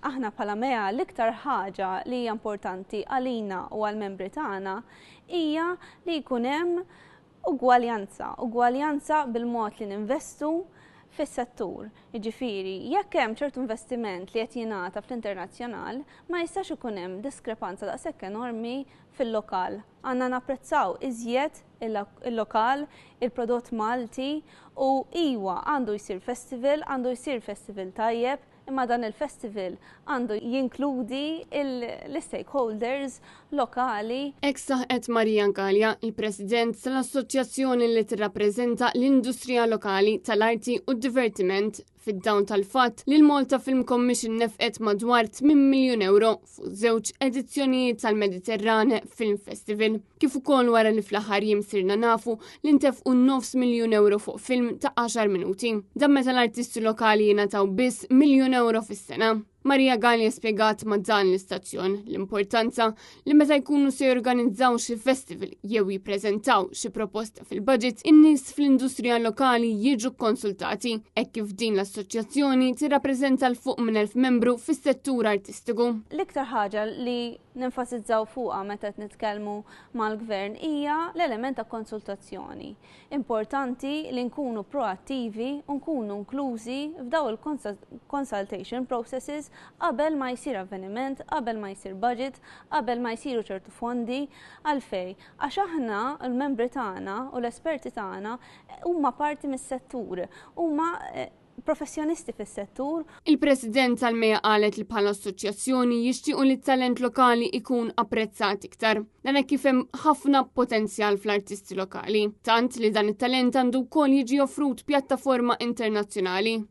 Aħna bħala MEA l-iktar ħaġa li hija importanti għalina u għall-membri tagħna hija li jkun hemm ugwaljanza, ugwaljanza bil-mod li ninvestu fis-settur. Jiġifieri, jekk hemm ċertu investiment li qed jingħata fl-internazzjonal, ma jistax ikun hemm diskrepanza daqshekk enormi fil-lokal. Għandna napprezzaw iżjed il-lokal, il-prodott Malti u iwa għandu jsir festival, għandu jsir festival tajjeb, imma dan il-festival għandu jinkludi l-stakeholders lokali. Hekk saħqet Maria Galea, il-President tal-assoċjazzjoni li tirrappreżenta l-industrija lokali tal-arti u d-divertiment fid-dawl tal-fatt li l-Malta Film Commission nefqet madwar 8 miljun euro fuq żewġ edizzjonijiet tal-Mediterrane Film Festival, kif ukoll wara li fl-aħħar jiem sirna nafu li ntefqu nofs miljun euro fuq film ta' 10 minuti. Dan meta l-artisti lokali jingħataw biss miljun euro fis-sena. Maria Galea spjegat ma' dan l-istazzjon l-importanza li meta jkunu se jorganizzaw xi festival jew jippreżentaw xi proposta fil-budget, in-nies fl-industrija lokali jiġu konsultati, hekk kif din l-assoċjazzjoni tirrappreżenta 'l fuq minn 1000 membru fis-settur artistiku. L-iktar ħaġa li nenfasizzaw fuqha meta qed nitkellmu mal-gvern hija l-element ta' konsultazzjoni. Importanti li nkunu proattivi u nkunu inklużi f'daw il-consultation processes qabel ma jsir avveniment, qabel ma jsir budget, qabel ma jsiru ċertu fondi. Għalfej? Għax aħna, l-membri tagħna u l-esperti tagħna huma parti mis-settur, huma professjonisti fis-settur. Il-President tal-MEA qalet li bħala assoċjazzjoni jixtiequ li t-talent lokali ikun apprezzat iktar. Dan hekk kif hemm ħafna potenzjal fl-artisti lokali, tant li dan it-talent għandu wkoll jiġi offrut pjattaforma internazzjonali.